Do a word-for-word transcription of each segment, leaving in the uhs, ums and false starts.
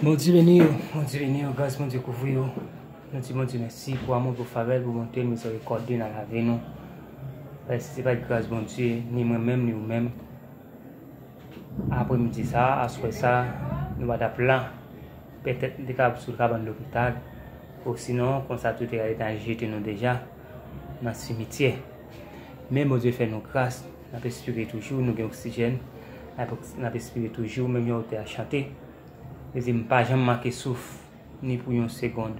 Bondye beni w, Bondye beni w, gras Bondye kouvri w. Nou di Bondye mèsi pou amou, pou favè l, pou bonte l, mizèrikòd li nan lavi nou. Paske si se pa t gras Bondye, ni mwen menm, ni ou menm, apremidi sa, aswè sa, nou pa t ap la. Petèt nou te ka ap sou kabann lopital, osinon, konsa tou te ka gentan jete nou deja nan simityè. Men Bondye fè nou gras, n ap espere toujou, nou gen oksijèn, n ap, n ap espere toujou, menm jan otè a chante. Li di, "M pa janm manke souf, ni pou yon segonn.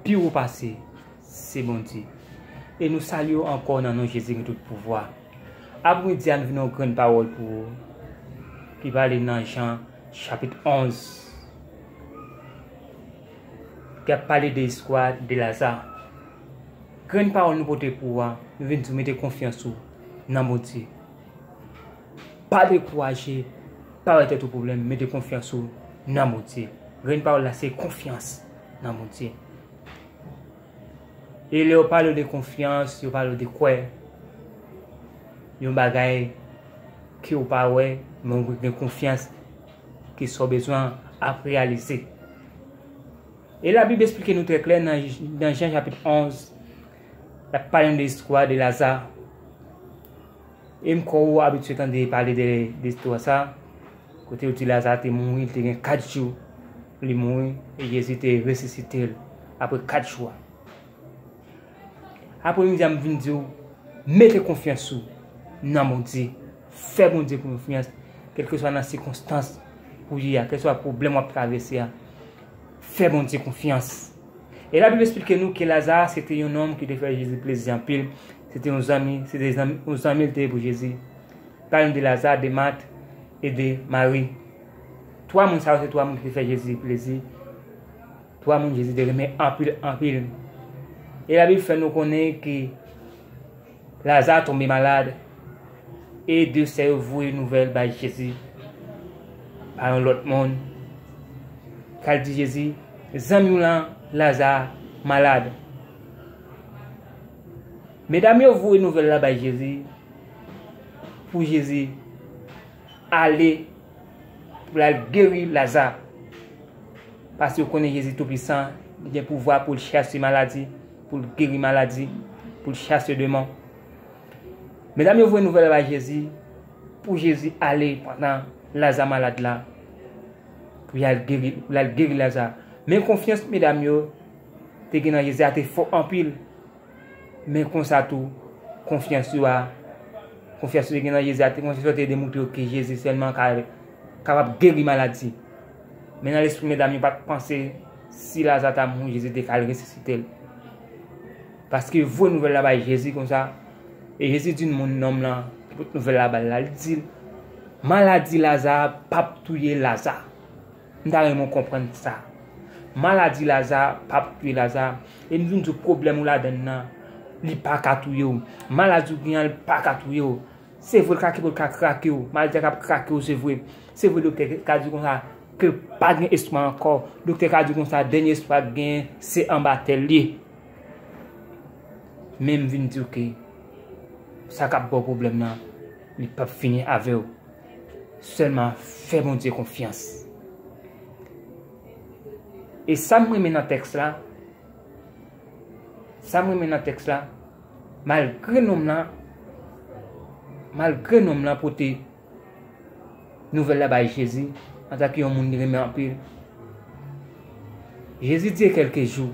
Pi wo pase, se Bondye." E nou salye w ankò nan non Jezi ki gen tout pouvwa. Apremidi a, nou vin yon grenn pawòl pou ou, ki pale nan Jan, chapit onz, ki ap pale de istwa de Laza. Grenn pawòl nou pote pou ou a, nou vin di w mete konfyans ou nan Bondye. Pa dekouraje, pa bay tèt ou pwoblèm, mete konfyans ou nan Bondye. Grenn pawòl la se konfyans nan Bondye. E lè yo pale w de konfyans, yo pale w de kwè. Yon bagay ke w pa wè, men w gen konfyans ke sa w bezwen ap reyalize. E Labib esplike nou trè klè nan, nan Jan chapit onz, l ap pale nou de istwa de Laza. E m kwè w abitye tande pale de, de istwa sa, kote yo di Laza te mouri, li te gen kat jou, li mouri, e Jezi te resisite l apre kat jou a. Apremidi a, m vin di w, mete konfyans ou nan Bondye. Fè Bondye konfyans, kèlkeswa nan sikonstans ou ye a, kèlkeswa pwoblèm w ap travèse a. Fè Bondye konfyans. E Labib esplike nou ke Laza se te yon nonm ki te fè Jezi plezi anpil. Se te yon zanmi, se te zanmi, yon zanmi l te ye pou Jezi. Pale nou de Laza, de Mat e de Mari. Twa moun sa yo se twa moun ki te fè Jezi plezi. Twa moun Jezi te renmen anpil, anpil. E Labib fè nou konnen ke Laza tonbe malad. E de sè yo voye nouvèl bay Jezi pa yon lòt moun. K al di Jezi, zanmi w lan, Laza, malad. Medam yo voye nouvèl la bay Jezi pou Jezi ale pou l al geri Laza. Paske yo konnen Jezi toupisan, li gen pouvwa pou l chase maladi, pou l geri maladi, pou l chase demon. Medam yo voye nouvèl la bay Jezi, pou Jezi ale pandan Laza malad la, pou y al geri, pou l al geri Laza. Men konfyans medam yo te gen nan Jezi a te fò anpil. Men konsa tou, konfyans yo a, konfyans yo te gen nan Jezi a, te konfyans yo te demoutre yo ke Jezi sèlman ka, kapab geri maladi. Men nan lespri medam yo pa t panse si Laza ta mouri, Jezi te ka al resisite l. Paske yo voye nouvèl la bay Jezi konsa, e Jezi di moun nonm lan ki pote nouvèl la ba l la, li di l, maladi Laza p ap touye Laza. M ta renmen w konprann sa. Maladi Laza p ap touye Laza. E m vin di w pwoblèm ou ladann nan, li pa ka touye w. Maladi ou gen an, li pa ka touye w. Se vre, l ka kenbe w, l ka krake w. Maladi a ka krake w, se vre. Se vre, doktè ka di konsa ke pa gen espwa ankò. Doktè ka di konsa, dènye espwa k genyen, se anba tè l ye. Men m vin di w ke sa k ap ba w pwoblèm nan, li p ap fini avè w. Sèlman fè Bondye konfyans. E sa m renmen nan tèks la, sa m renmen nan tèks la, malgre nonm lan, malgre nonm lan pote nouvèl la bay Jezi, antanke yon moun li renmen anpil, Jezi di kèlke jou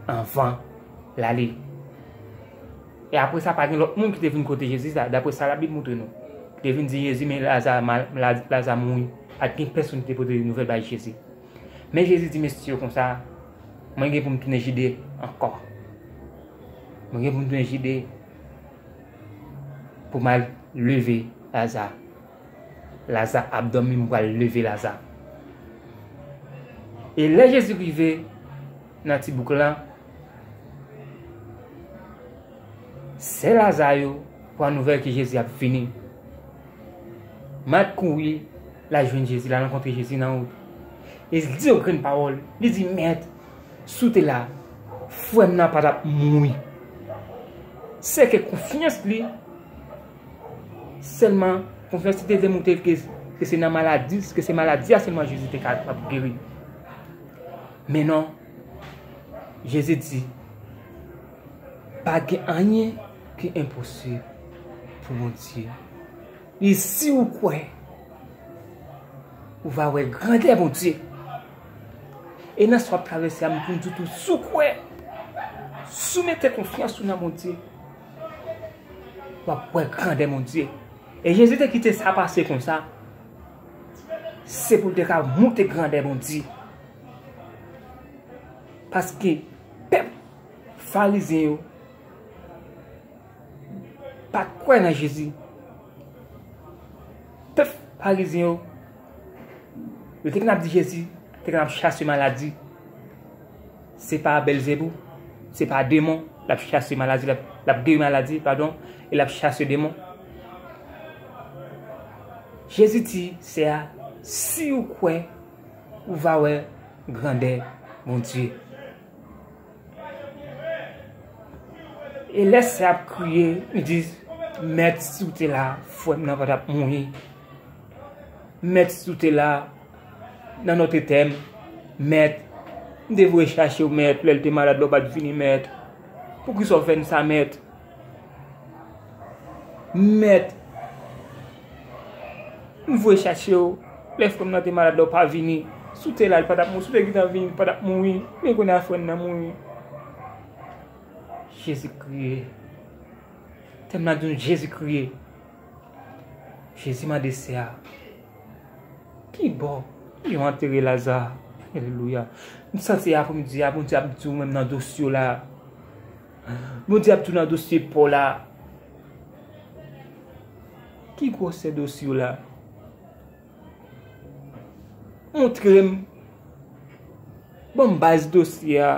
anvan l ale. E apre sa, pa gen lòt moun ki te vin kote Jezi, sa, dapre sa Labib montre nou, ki te vin di Jezi, men Laza mal, La-, Laza mouri. Pa t gen pèsonn ki te pote nouvèl bay Jezi. Men Jezi di mesye yo konsa, mwen gen pou m tounen Jide ankò. Mwen gen pou m tounen Jide pou m al leve Laza. Laza ap dòmi, m pral leve Laza. E lè Jezi rive nan ti bouk lan, sè Laza yo pran nouvèl ke Jezi ap vini. Mat kouri, l al jwenn Jezi, l al rankontre Jezi nan wout. E l di yon grenn pawòl, li di, Mèt, si w te la, frè m nan pa t ap mouri. Sèke konfyans li, sèlman, konfyans li te demoutre ke, ke se nan maladi, ke se maladi a sèlman Jezi te kapab geri. Men non, Jezi di, pa gen anyen ki enposib pou Bondye. Li, si w kwè, ou va wè grandè Bondye. E nan sa w ap travèse a, m pou m di tou, si w kwè, si w mete konfyans ou nan Bondye, w ap wè grandè Bondye. E Jezi te kite sa pase konsa, se pou l te ka montre grandè Bondye. Paske pèp Farizyen yo pa t kwè nan Jezi. Pèp Farizyen yo, yo te konn ap di Jezi te konn ap chase maladi. Se pa Bèlzebou, se pa demon, l ap chase maladi, l ap, l ap geri maladi, padon, e l ap chase demon. Jezi di sè a, si w kwè, ou va wè grandè Bondye. E lè sè a ap kriye, li di, Mèt, si w te la, frè m nan pa t ap mouri. Mèt, si w te la, nan nòt etèm, Mèt, m te voye chache w, Mèt, lè l te malad la, w pa t vini, Mèt. Poukisa w fè n sa, Mèt? Mèt, m voye chache w. Lè frè m nan te malad la, w pa vini. Si w te la, l pa t ap mouri. Si w te gentan vini, l pa t ap mouri. Men kounye a frè m nan mouri. Jezi kriye. Tèm nan di nou Jezi kriye. Jezi mande sè a, ki bò yo antere Laza? Alelouya. M santi apremidi a, Bondye ap di w menm nan dosye w la. Bondye ap di w nan dosye pa w la. Ki gwosè dosye w la? Montre m. Ban m baz dosye a.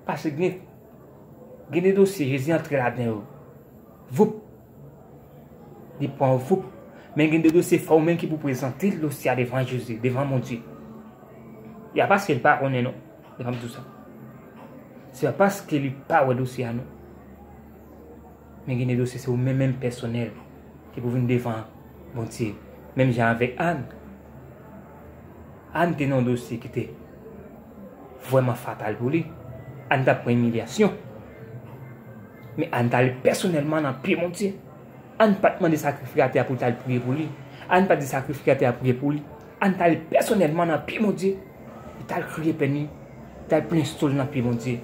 Paske gen, gen de dosye, Jezi antre ladan yo. Voup. Li pran w, voup. Men gen de dosye, fò ou menm ki pou prezante l dosye a devan Jezi, devan Bondye. E a paske l pa konnen non. Devan m di w sa. Se pa paske li pa wè dosye a non. Men gen de dosye se ou menm menm pèsonèl ki pou vin devan Bondye. Menm jan avèk Ann. Ann te nan yon dosye ki te vrèman fatal pou li. Ann t ap pran imilyasyon. Men Ann t ale pèsonèlman nan pye Bondye. Ann pa t mande sakrifikatè a pou l t al priye pou li. Ann pa t di sakrifikatè a priye pou li. Ann t ale pèsonèlman nan pye Bondye. Li t al kriye pèn li. Li t al plenn so l nan pye Bondye.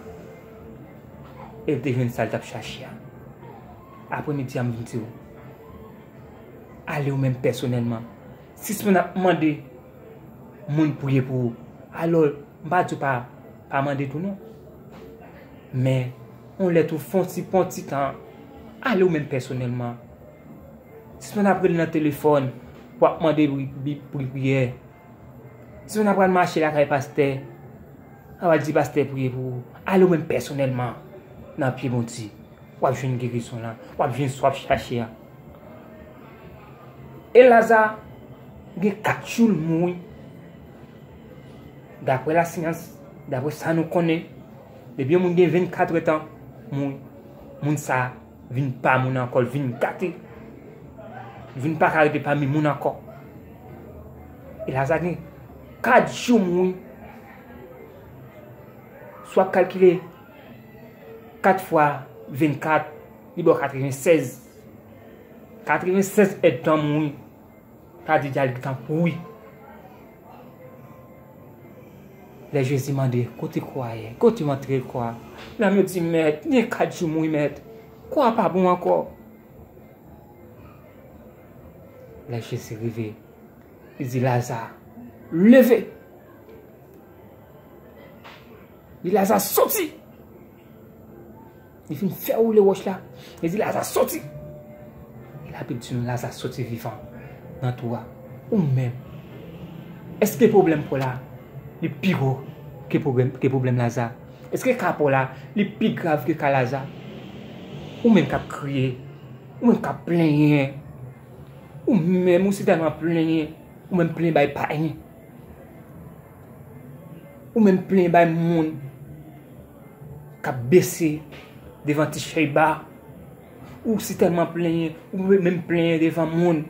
E l te jwenn sa l t ap chache a. Apremidi a, m vin di w, ale ou menm pèsonèlman. Sispann ap mande moun priye pou ou. Alò, m pa di w pa, pa mande tou non. Men, yon lè tou, fè yon ti, pran ti tan, ale ou menm pèsonèlman. Sispann ap rele nan telefòn pou ap mande pri, pri, pri, priyè. Si w nan pral mache lakay pastè, a w al di pastè priye pou ou. Ale w menm pèsonèlman nan pye Bondye. W ap jwenn gerizon lan. W ap jwenn sa w ap chache a. E Laza gen kat jou l mouri. Daprè lasyans, daprè sa nou konnen, depi yon moun gen vennkat èdtan, mouri. Moun sa a vin pa moun ankò, l vin gate. L vin pa ka rete pami moun ankò. E Laza gen kat jou mouri. Si w ap kalkile kat fwa vennkat, li ba w katrevensèz. Katrevensèz èdtan mouri. Sa di dja li gentan pouri. Lè Jezi mande, kote kò a ye? Kote yo antere kò a? Nanm yo di, Mèt, gen kat jou mouri, Mèt. Kò a pa bon ankò. Lè Jezi rive, li di, Laza, leve! Li di, Laza, soti! Li fin fè woule wòch la. Li di, Laza, soti! E Labib di nou, Laza soti vivan nan twou a. Ou menm, èske pwoblèm pa w la, li pi gwo ke pwoblèm, ke pwoblèm Laza? Èske ka pa w la, li pi grav ke ka Laza? Ou menm k ap kriye, ou menm k ap plenyen, ou menm, ou sitèlman plenyen, ou menm plenyen bay payen. Ou menm plenyen bay moun k ap bese devan ti chèy ba. Ou sitèlman plenyen, ou menm plenyen devan moun.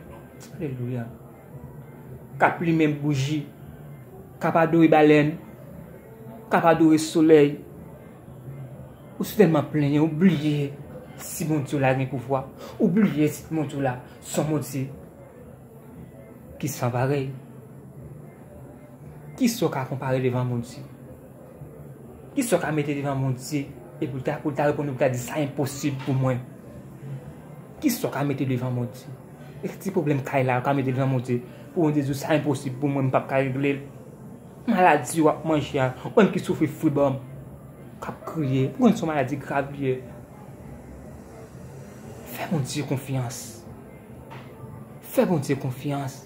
Alelouya. K ap limen bouji. k ap adore balèn, k ap adore solèy. Ou si tèlman plenyen, ou bliye si Bondye w la gen pouvwa. Ou bliye si Bondye w la se yon Bondye ki san parèy. Kisa w ka konpare devan Bondye? Kisa w ka mete devan Bondye? Epi l ta, pou l ta reponn ou, pou l ta di, "Sa enposib pou mwen." Kisa w ka mete devan Bondye? E ti pwoblèm kay la, w ka mete devan Bondye. Pou Bondye di w, "Sa enposib pou mwen, m p ap ka regle l." Maladi w ap manje a, ou menm ki soufri fibwòm, k ap kriye, ou konn se yon maladi grav li ye. Fè Bondye konfyans. Fè Bondye konfyans.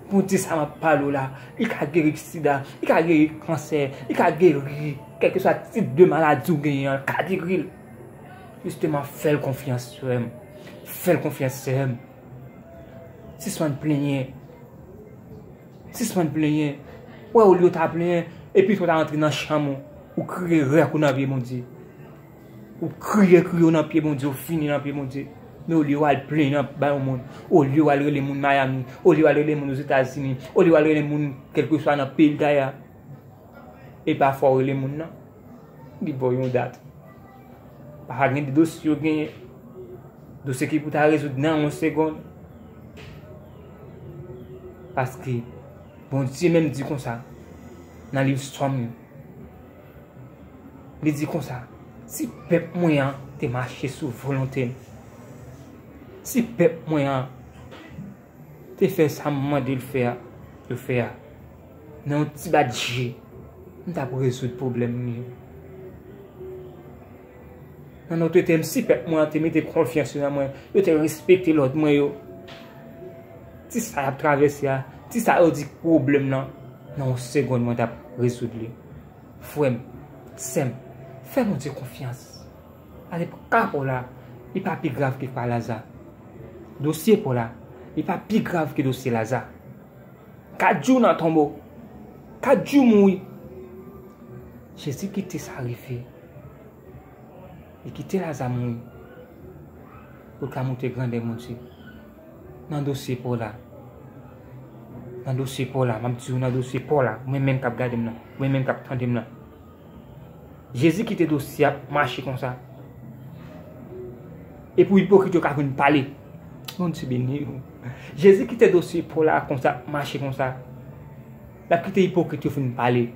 Bondye sa m ap pale w la, li ka geri sida, li ka geri kansè, li ka geri kèlkeswa tip de maladi w genyen an, li ka geri l. Jisteman, fè l konfyans, frè m. Fè l konfyans, sè m. Sispann plenyen. Sispann plenyen. Wè, olye w ta plenyen, epi w ta rantre nan chanm ou, ou kriye rèk ou nan pye Bondye. Ou kriye, kriye w nan pye Bondye, ou fini nan pye Bondye. Men olye w al plenyen nan bay yon moun, olye w al rele moun Miami, olye w al rele moun Ozetazini, olye w al rele moun kèlkeswa nan peyi l ta ye a, e pa fò w rele moun nan. Li ba w yon dat. Pa gen de dosye yo genyen. Dosye ki pou ta rezoud nan yon segonn. Paske Bondye menm di konsa nan liv Sòm yo. Li di konsa, "Si pèp mwen an te mache sou volonte m, si pèp mwen an te fè sa m mande l fè a, yo fè a, nan yon ti bat je, m t ap rezoud pwoblèm li yo." Nan lòt tèm, si pèp mwen an te mete konfyans yo nan mwen, yo te respekte lòd mwen yo, ti sa y ap travèse a, ti sa yo di pwoblèm nan, nan yon segonn mwen t ap rezoud li. Frè m, sè m, fè Bondye konfyans. Pase ka pa w la, li pa pi grav ke ka Laza. Dosye pa w la, li pa pi grav ke dosye Laza. Kat jou nan tonbo, kat jou mouri. Jezi kite sa rive. Li kite Laza mouri pou l ka montre grandè Bondye. Nan dosye pa w la, nan dosye pa w la, m ap di w nan dosye pa w la, mwen menm k ap gade m nan, mwen menm k ap tande m nan. Jezi kite dosye ap mache konsa. E pou ipokrit yo ka vin pale. Bondye beni w. Jezi kite dosye pa w la konsa ap mache konsa. L ap kite ipokrit yo vin pale.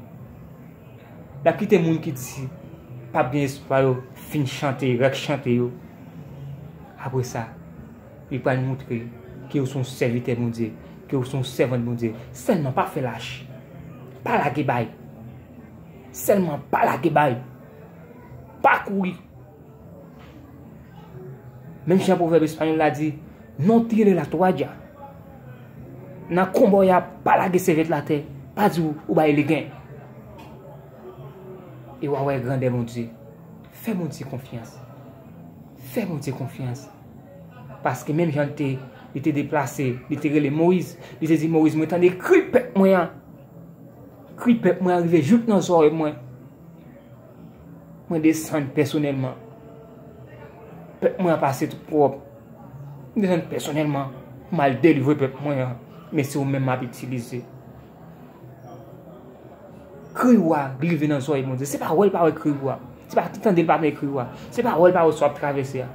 L ap kite moun ki di p ap gen espwa yo fin chante rèk chante yo. Apre sa, li pral montre ke w se yon sèvitè Bondye, ke w se yon sèvant Bondye. Sèlman pa fè lach. Pa lage bay. Sèlman pa lage bay. Pa kouri. Menm jan pwovèb espanyòl la di, "No tire la toalla." Nan konba w ye a, pa lage sèvyèt l atè, pa di w, ou bay legen. E w a wè grandè Bondye. Fè Bondye konfyans. Fè Bondye konfyans. Paske menm jan l te, li te deplase, li te rele Moyiz, li te di, "Moyiz, mwen tande kri pèp mwen an. Kri pèp mwen an rive jouk nan zòrèy mwen." Mwen desann pèsonèlman. Pèp mwen an pase twòp. Mwen desann pèsonèlman. M al delivre pèp mwen an. Men se ou menm m ap itilize. Kri w a rive nan zòrèy Bondye. Se pa wè l pa wè kri w a. Se pa tande l pa tande kri w a. Se pa wè l pa wè sa w ap travèse a.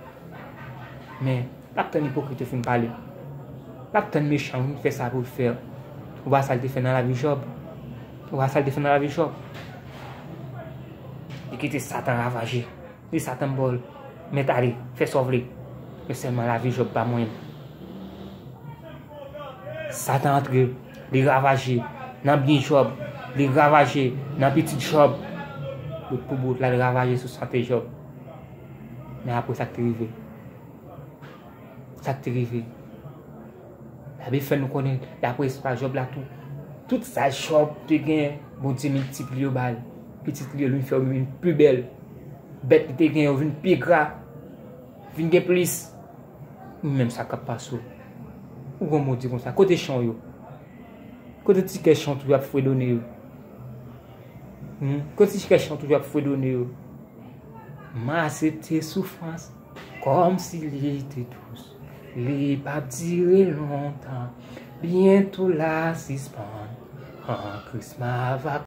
Men, l ap tann ipokrit yo fin pale. L ap tann mechan yo fin fè sa pou l fè. Ou pa sa l te fè nan lavi Jòb. Ou pa sa l te fè nan lavi Jòb. Li kite Satan ravaje. Li di Satan, "Bòl, mèt ale, fè sa w vle." Men sèlman lavi Jòb pa mwen. Satan antre, li ravaje nan byen Jòb, li ravaje nan pitit Jòb. Bout pou bout, l al ravaje sou sante Jòb. Men apre sa k te rive. Sa k te rive. Labib fè nou konnen, dapre istwa Jòb la tou, tout sa Jòb te gen, Bondye miltipliye yo ba l. Pitit li yo vin fè yo vin pi bèl. Bèt li te gen yo vin pi gra, vin gen plis. Ou menm sa k ap pase w. Ou gon mo di konsa, kote chan w yo? Kote ti kè chan w toujou ap fredone yo? Hmm? Kote ti kè chan w toujou ap fredone yo? M aksepte soufrans kòmsi li te dous. Li p ap dire lontan. Byen tou la sispann. An Krisma va